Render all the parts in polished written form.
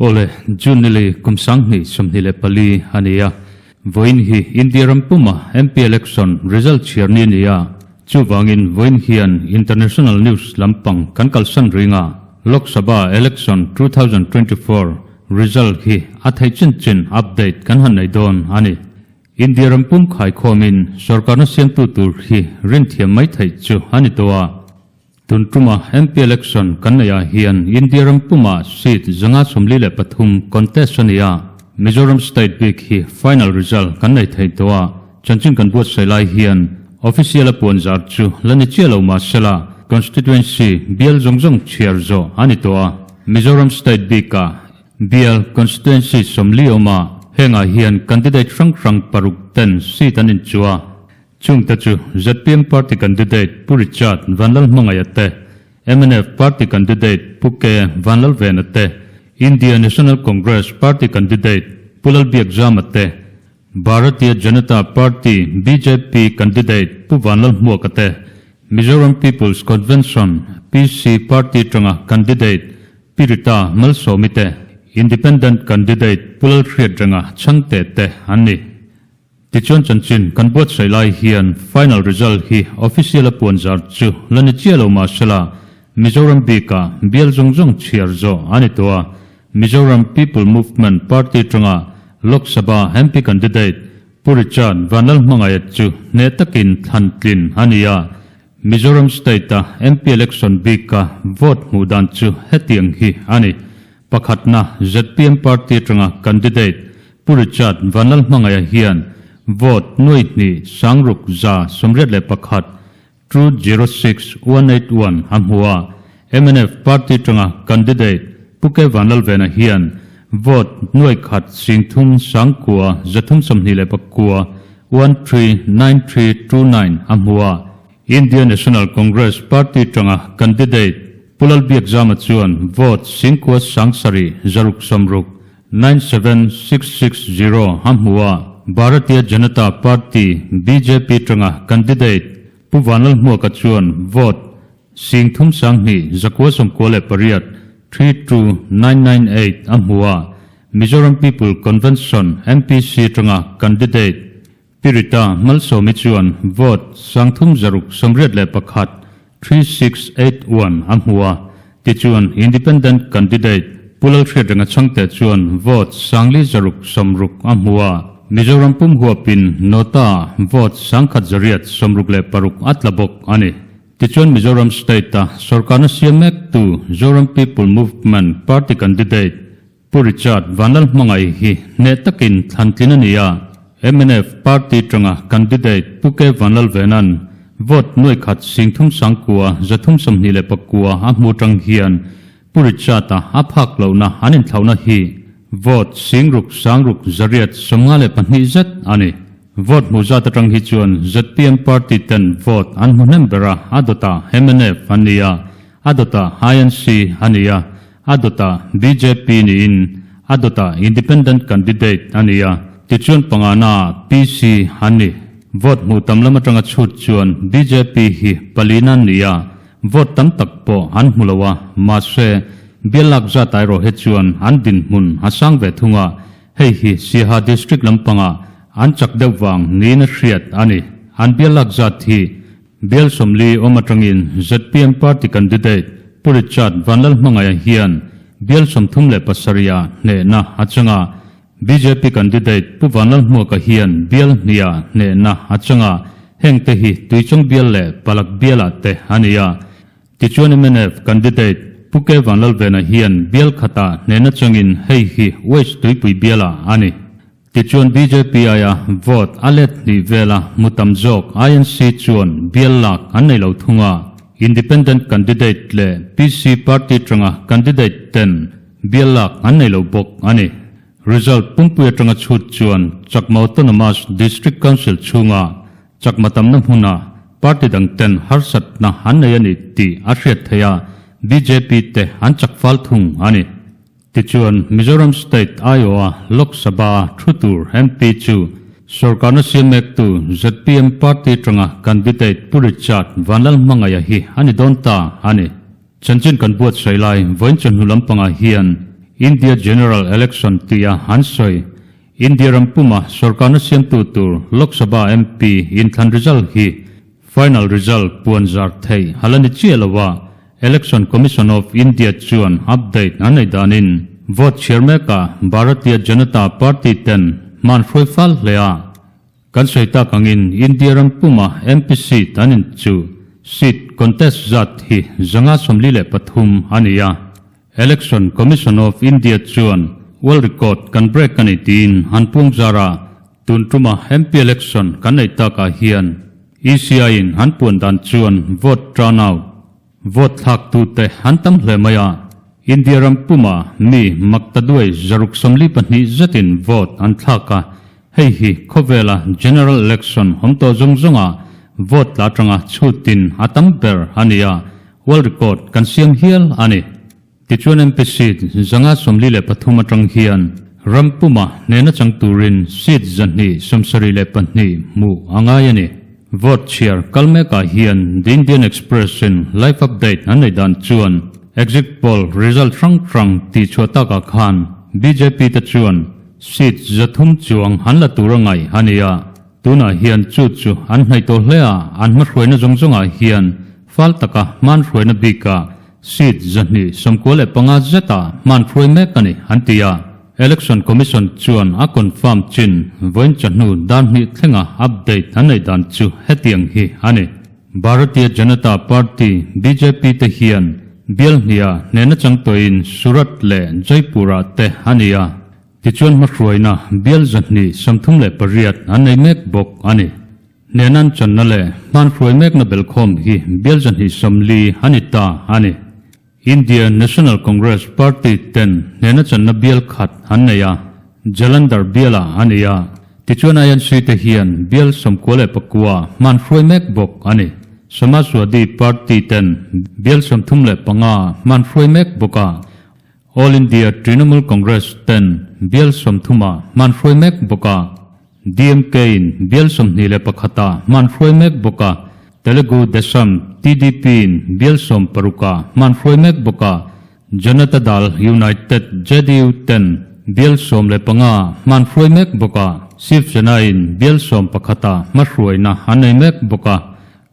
Awle, June ni lei kum 2024 a ni a. Vawiin hi India ram puma MP election result chhiar ni a ni a. Chuvangin vawiin hian international news lampang kan kalsan ring a, Lok Sabha election 2024 result hi a theih chin chin update kan han nei dawn a ni. India ram pum khaikhawmin sorkarna siamtu tur hi rinthiam mai theih chu a ni tawh a. Tun tuma MP election kan neih ah hian India ram pumah seat 143 contest a ni a, Mizoram state bik hi final result kan nei thei tawh a, chanchin kan buatsaih lai hian official a puan zar chu la ni chiah lo mahsela constituency bial zawng zawng chhiar zawh a ni tawh a, Mizoram state bikah bial constituency 40 awm a, hengah hian candidate hrang hrang paruk ten seat an inchuh a. Chungte chu zpm party candidate Pu Richard Vanlalhmangaia te, mnf party candidate Pu K Vanlalvena te, India National Congress party candidate Pu Lalbiakzama te, Bharatiya Janata Party, bjp, candidate Pu Vanlalhmuaka te, Mizoram People's Convention, PC, party tanga candidate Pi Rita Malsawmi te, Independent candidate Pu Lalhriatrenga Chhangte te an ni. Tichuan chanchin kan buatsaih lai hian final result hi official a puan zar chu la ni chiah lo mahsela Mizoram bikah bial zawng zawng chhiar zawh a ni tawh a, Mizoram People Movement Party tanga Lok Sabha MP candidate Pu Richard Vanlalhmangaia chu hneh takin thlan tlin a ni a, Mizoram State-a MP election bika vote hmuh dan chu hetiang hi a ni. Pakhatna zpm party atanga candidate Pu Richard Vanlalhmangaia hian vote 2681, 206181, a hmu a, mnf party atanga candidate Pu K Vanlalvena hian vote 1309,329, 139329, a hmu a. India National Congress party tanga candidate Pu Lalbiakzama chuan vote 9760, 97660, a hmu a, Bharatiya Janata Party, bjp, tanga candidate Pu Vanlalhmuaka chuan vote 32198, 32998, a hmu a, Mizoram People Convention, MPC, tanga candidate Pi Rita Malsawmi chuan vote 3681, 3681, a hmu a, tichuan Independent candidate Pu Lalhriatrenga Chhangte chuan vote 560 a hmu a, Mizoram pum huapin Nota vote 1166 a tla bawk a ni. Tichuan Mizoram State-a sorkarna siam mektu Zoram People Movement party candidate Pu Richard Vanlalhmangai hi hneh takin thlan tlin a ni a, mnf party tanga candidate Pu K Vanlalvena'n vote 1339,329 a hmu tang hian Pu Richard-a a phak lohna an inthlauhna hi vote 66,852 zet a ni. Vote hmuh zat atang hi chuan zpm party ten vote an hmu hnem ber a, a dawtah mnf an ni a, a dawtah INC a ni a, A dawtah bjp niin a dawtah Independent candidate a ni a, tichuan pangana PC an ni. Vote hmuh tam lam atanga chhut chuan bjp hi palina an ni a, vote tam tak pawh an hmu lo a, mahse bial lak zat erawh hi chuan an dinhmun a sang ve thung a, hei hi Siaha District lampangah an chak deuh vang niin a hriat a ni. An bial lak zat hi Bial 40 awm atangin zpm party candidate Pu Richard Vanlalhmangaia hian bial 37 ah hnehna a chang a, bjp candidate Pu Vanlalhmuaka hian bial hnih ah hnehna a chang a, hengte hi Tuichawng bial leh Palak bial ah te a ni a. Tichuan mnf candidate Pu K Vanlalvena hian bial khatah hnehna changin hei hi West Tuipui bial ah a ni. Tichuan bjp aia vote a let hnih vela hmu tam zawk INC chuan bial lak an nei lo thung a, Independent candidate leh PC party tanga candidate ten bial lak an nei lo bawk a ni. Result pumpui atanga chhut chuan Chakma Autonomous District Council chhunga Chakma tamna hmuna party dang ten harsatna an nei a ni tih a hriat theih a, bjp te an chak fal thung a ni. Tichuan, Mizoram State aiawha Lok Sabha thu tur MP chu Sorkarna siam mektu zpm party atanga candidate Pu Richard Vanlalhmangaia hi a ni dawn ta a ni. Chanchin kan buatsaih lai vawiin chawhnu lampangah hian India General Election tia an sawi India ram puma sorkarna siamtu tur Lok Sabha MP inthlan result hi Final result puan zar theih a la ni chiah lo a, Election Commission of India chuan update an nei danin vote chhiar mekah Bharatiya Janata Party ten hman hruai fal hle a. Kan sawi tak angin India ram puma MP seat an inchuh seat contest zat hi 143 a ni a. Election Commission of India chuan world record kan break a ni tiin an puang zar a, tun tuma MP election kan neih takah hian ECI in an puan dan chuan vote turnout, vote thlaktute an tam hle mai a, India ram puma mi maktaduai 642 zetin vote an thlak a, hei hi khawvela general election awm tawh zawng zawnga vote tla atanga chhutin a tam ber a ni a, World record kan siam hial a ni. Tichuan MP seat 143 atang hian ram puma hnena chang turin seat 272 hmuh a ngai a ni. Vote chhiar kal mekah hian The Indian Express in live update an nei dan chuan exit poll result hrang hrang tih chhuah takah khan bjp te chuan seat 300 chuang an la tur a ngaih a ni a. Tunah hian chu chu an hnaih tawh hle a, an hmahruaina zawng zawngah hian fal taka hmanhruaina bikah seat 295 zeta hmanhruai mek a ni, an ti a. Election Commission chuan a confirm chin vawiin chawhnu dar hnih thlenga update an neih dan chu hetiang hi a ni. Bharatiya Janata Party, bjp, te hian bial hniha hnehna chang tawhin Surat leh Jaipur-ah te a ni a. Tichuan hmahruaina bial 238 an nei mek bawk a ni. Hnenan channa leh hmanhruai mekna belkhawm hi bial 240 a ni ta a ni. India National Congress Party ten hnehna channa bial khat an nei a, Jalandhar bialah a ni a. Tichuan INC te hian bial 99 hmanhruai mek bawk a ni. Samajwadi Party ten bial 35 hmanhruai mek bawk a. All India Trinamool Congress ten bial 30 ah hman hruai mek bawk a, DMK in bial 21 ah hman hruai mek bawk a, Telugu Desam, TDP, in bial 16 ah hman hruai mek bawk a, Janata Dal United, JDU, ten bial 15 ah hman hruai mek bawk a, Shiv Sena in bial 11 ah hmahruaina an nei mek bawk a,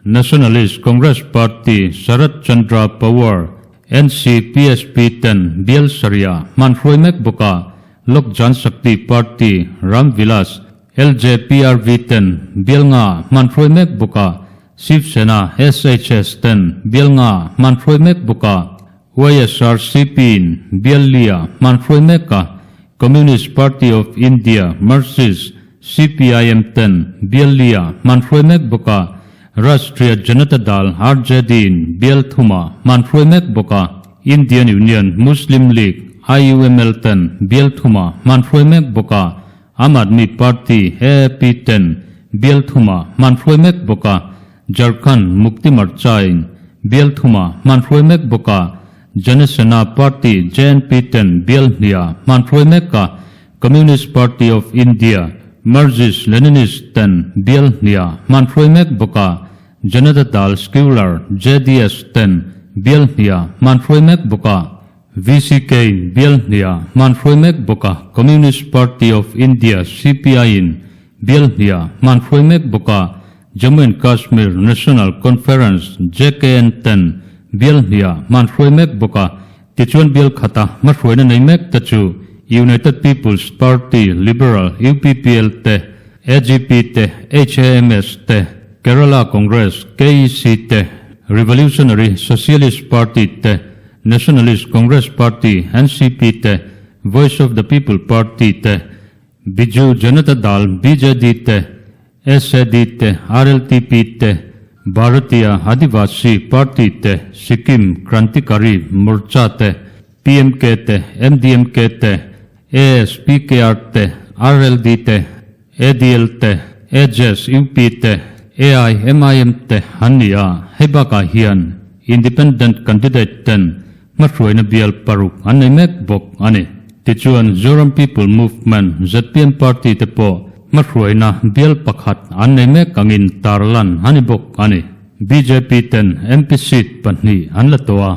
Nationalist Congress Party Sharad Chandra Pawar, NCPSP, ten bial 7 ah hman hruai mek bawk a, Lok Jan Shakti Party Ram Vilas, LJPRV, ten bial 5 ah hman hruai mek bawk a, Shiv Sena, SHS, ten bial 5 ah hman hruai mek bawk a, YSRCP in bial 4 ah hman hruai mek a, Communist Party of India, Marxist, CPIM ten bial 4 ah hman hruai mek bawk a, Rashtriya Janata Dal, RJD, in bial 3 ah hman hruai mek bawk a, Indian Union Muslim League, IUML, ten bial 3 ah hman hruai mek bawk a, Aam Aadmi Party, AAP, ten bial 3 ah hman hruai mek bawk a, Jharkhand Mukti Morcha in bial 3 ah hman hruai mek bawk a, Janasena Party, JNP, ten bial 2 ah hman hruai mek a, Communist Party of India, Marxist Leninist, ten bial 2 ah hman hruai mek bawk a, Janata Dal Secular, JDS, ten bial 2 ah hman hruai mek bawk a, VCK in bial 2 ah hman hruai mek bawk a, Communist Party of India, CPI, in bial 2 ah hman hruai mek bawk a, Jammu and Kashmir National Conference, JKN, ten bial 2 ah hman hruai mek bawk a, Tichuan bial khata hmahruaina nei mek te chu United People's Party, Liberal, UPPL, te, AGP te, HAMS te, Kerala Congress, KEC, te, Revolutionary Socialist Party te, Nationalist Congress Party, NCP, te, Voice of the People Party te, Biju Janata Dal, BJD, te, SAD te, RLTP te, Bharatiya Adivasi Party te, Sikkim Krantikari Morcha te, PMK te, MDMK te, ASPKR te, RLD te, ADL te, AJSUP te, AIMIM te an ni a, hei bakah hian Independent Candidate ten hmahruaina bial 6 an nei mek bawk a ni. Tichuan Zoram People Movement, zpm, Party te pawh. Hmahruaina bial pakhat an nei mek angin tarlan a ni bawk a ni. Bjp ten MP seat pahnih an la tawh a,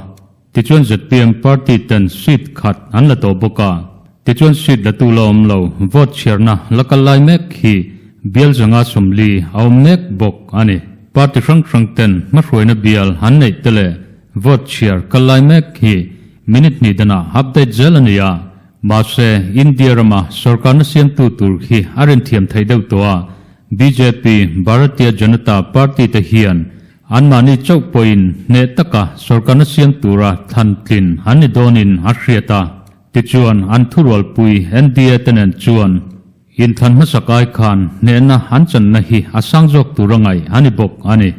tichuan zpm party ten seat khat an la tawh bawk a. Tichuan seat la tu la awm lo, vote chhiarna la kal lai mek hi bial 540 a awm mek bawk a ni. Party hrang hrang ten hmahruaina bial an neih te leh vote chhiar kal lai mek hi minute hnih danah update zel a ni a. Mahse, India rama sorkarna siamtu tur hi a rinthiam theih deuh tawh a, bjp, Bharatiya Janata Party te hian anmahni chauh pawhin hneh taka sorkarna siam tura thlan tlin an ni dawnin a hriat a. Tichuan, an thurualpui NDA te nen chuan inthlan hmasak ai khan hnehna an channa hi a sang zawk tur a ngaih a ni bawk a ni.